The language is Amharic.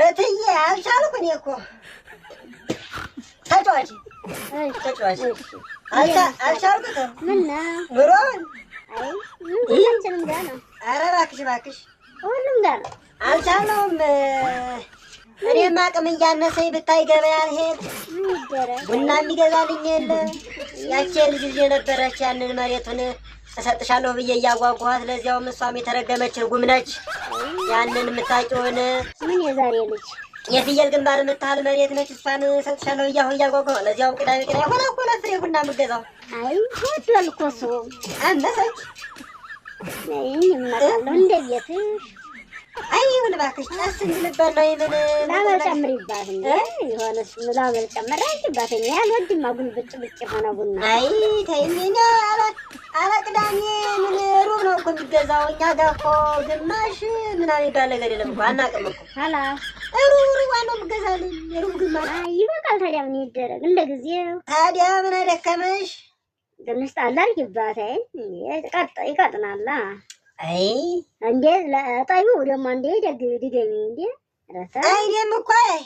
እትዬ አልቻልኩ። እኔ እኮ ተጫዋች ተጫዋች አልቻልኩትም። ምነው ኑሮውን? አይ ሁላችንም ጋር ነው። ኧረ እባክሽ እባክሽ፣ ሁሉም ጋር ነው። አልቻልነውም። እኔም አቅም እያነሰኝ ብታይ ገበያ አልሄድ፣ ምን ይደረግ? ቡና የሚገዛልኝ የለ። ያቺ ልጅ ልጅ የነበረች ያንን መሬቱን እሰጥሻለሁ ብዬ እያጓጓኋት፣ ለዚያውም እሷም የተረገመች እርጉም ነች። ያንን የምታውቂውን ምን የዛሬ ልጅ የፍየል ግንባር የምታህል መሬት ነች። እሷን እሰጥሻለሁ ብዬ አሁን እያጓጓሁ፣ ለዚያውም ቅዳሜ ቅዳሜ ሆነ እኮ ለፍሬ ቡና የምገዛው። አይ ወዷል እኮ እሱ። አነሰች። አይ እመጣለሁ እንደ ቤትሽ። አይ ይሁን እባክሽ፣ ቀስ እንድልበት ነው የምን ላመል ጨምሪባት እንዴ፣ የሆነስ ላመል ጨምር አድርጊባት። እኔ አልወድም አጉል ብጭ ብጭ የሆነ ቡና። አይ ተይኝ፣ እኛ አለ ቅዳሜ ምን ሩብ ነው እኮ የሚገዛው። እኛ ጋር እኮ ግማሽ ምናምን የሚባል ነገር የለም እኮ፣ አናውቅም እኮ። ኸላስ። ሩብ ሩብ ነው የምገዛልኝ፣ የሩብ ግማሽ። አይ ይበቃል። ታዲያ ምን ይደረግ እንደ ጊዜው። ታዲያ ምን አደከመሽ? ትንሽ ጣል አድርጊባት። አይ ይቀጥናላ። አይ እንዴ ለጣዩ ደግሞ እንዴ ደግ ድገሚ እንዴ ረሳ። አይ እኔም እኮ አይ